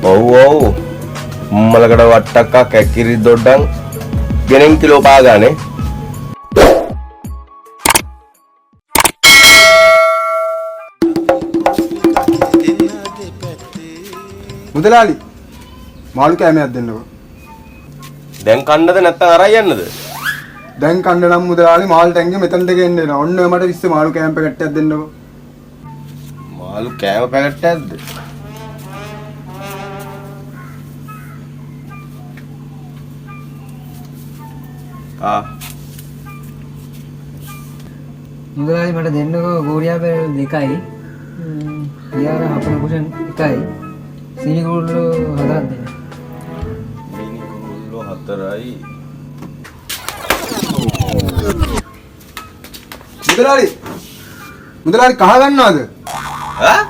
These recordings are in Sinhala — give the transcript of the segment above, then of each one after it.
ඔව් ඔව්. උම්මලකඩ වට්ටක්කා කැකිරි දොඩම් ගෙනෙන් කිලෝ පා ගානේ. මුදලාලි මාළු කෑමයක් දෙන්නකෝ. දැන් කන්නද නැත්තම් අරන් යන්නද? දැන් කන්න නම් මුදලාලි මාළු ටැංකිය මෙතනට ගෙන්න එනවා. ඔන්න ඔය මට 20 මාළු කෑම පැකට් එකක් දෙන්නකෝ. මාළු කෑම පැකට් එකක්ද? ආ මුදලාලි මට දෙන්නකෝ ගෝරියා බැරල් 2යි, පියාර හපන කුෂන් 1යි, සීනි කුරුල්ලෝ 4ක් දෙන්න. සීනි කුරුල්ලෝ 4යි. මුදලාලි මුදලාලි කහ ගන්නවද? ඈ?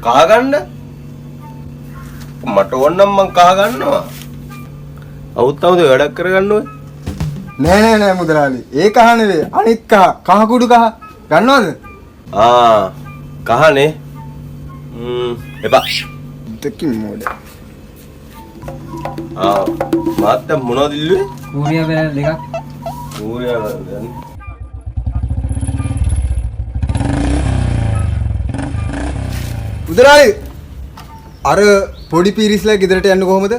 කහ ගන්න? මට ඕන නම් මං කහ ගන්නවා. අවුත් අවුද වැඩක් කරගන්න ඔය. නෑ නෑ නෑ මුදලාලි, ඒ කහ නෙවෙයි, අනිත් කහ, කහ කුඩු කහ ගන්නවද? ආ කහනේ. එපා. දෙකින් මොඩ. ආ මාත් දැන් මොනවද ඉල්ලුවේ? කූරියා බැරල් 2ක්. කූරියා බැරල් දැන්. මුදලාලි අර පොඩි පීරිස්ලා ගෙදරට යන්න කොහොමද?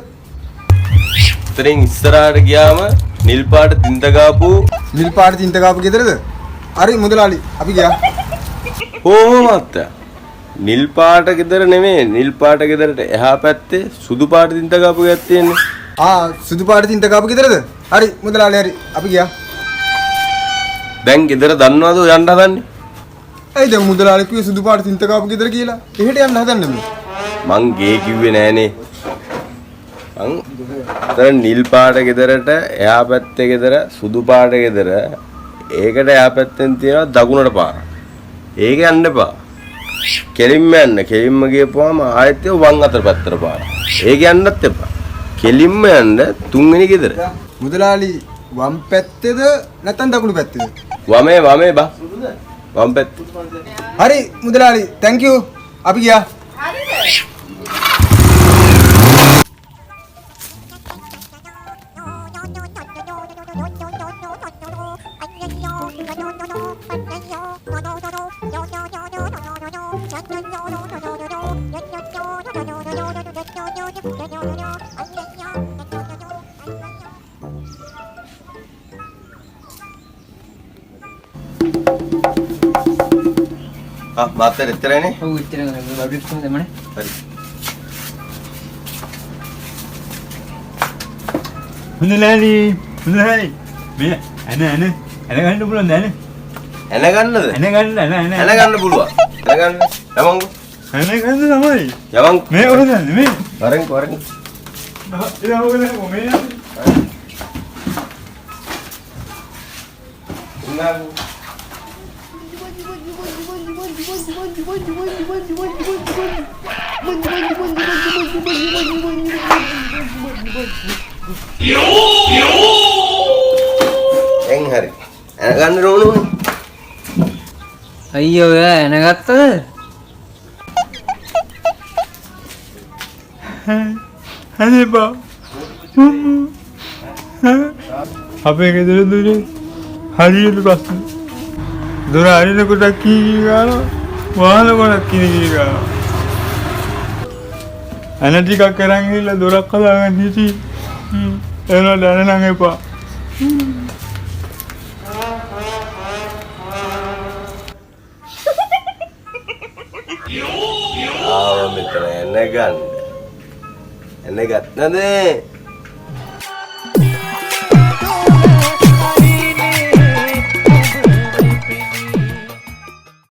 උතරින් ඉස්සරහට ගියාම නිල් පාට තින්ත ගාපු. නිල් පාට තින්ත ගාපු ගෙදරද? හරි මුදලාලි අපි ගියා. කොහොම මහත්තයා? නිල් පාට ගෙදර නෙමෙයි, නිල් පාට ගෙදරට එහා පැත්තේ සුදු පාට තින්ත ගාපු ගෙයක් තියෙන්නේ. ආ සුදු පාට තින්ත ගාපු ගෙදරද? හරි මුදලාලි හරි අපි ගියා. දැන් ගෙදර දන්නවද ඔය යන්න හදන්නේ? ඇයි දැන් මුදලාලි කිව්වේ සුදු පාට තින්ත ගාපු ගෙදර කියලා? එහෙට යන්න හදන්නේ මේ. මං ගේ කිව්වේ නෑනේ. මං අර නිල් පාට ගෙදරට එහා පැත්තේ ගෙදර සුදු පාට ගෙදර ඒකට එහා පැත්තෙන් තියෙනවා දකුණට පාර. ඒක යන්න එපා. කෙලින්ම යන්න. කෙලින්ම ගියපුවාම ආයෙත් ඒ වම් අතට පැත්තට පාර. ඒක යන්නත් එපා. කෙලින්ම යන්න තුන්වෙනි ගෙදර. මුදලාලි වම් පැත්තේද නැත්නම් දකුණු පැත්තේද? වමේ වමේ බා. වම් පැත්තේ. හරි මුදලාලි thank you අපි ගියා. ආ මාත්‍ර එච්චරයිනේ. ඔව් එච්චරයි. බඩු ටික දැම්මනේ. හරි. මුදලාලි මුදලාලි මේ ඇන ඇන ඇන ගන්න පුළුවන්ද ඇන? ඇන ගන්නද? ඇන ගන්න ඇන ඇන ඇන ගන්න පුළුවන්. ඇන ගන්න. යමන්කෝ. ඇන ගන්න තමයි. යමන්කෝ. මේ කොහෙද යන්නේ මේ? වරෙන්කෝ වරෙන්කෝ. ඒ මොකද මේ යන්නේ? දැන් හරි. ඇන ගන්න ඕනුනේ. අයියෝ ඔයා ඇන ගත්තද? අනේ බා. අපේ ගෙදර දොරේ හරියට ප්‍රශ්න. දොර අරිනකොට කී කී ගානවා, වහනකොට කී කී ගානවා. ඇන ටිකක් අරන් ගිහලා දොරක් හදාගන්න හිටියේ. එනකොට ඇන නම් එපා. ආව මෙතන ඇන ගන්න. ඇන ගත්තද?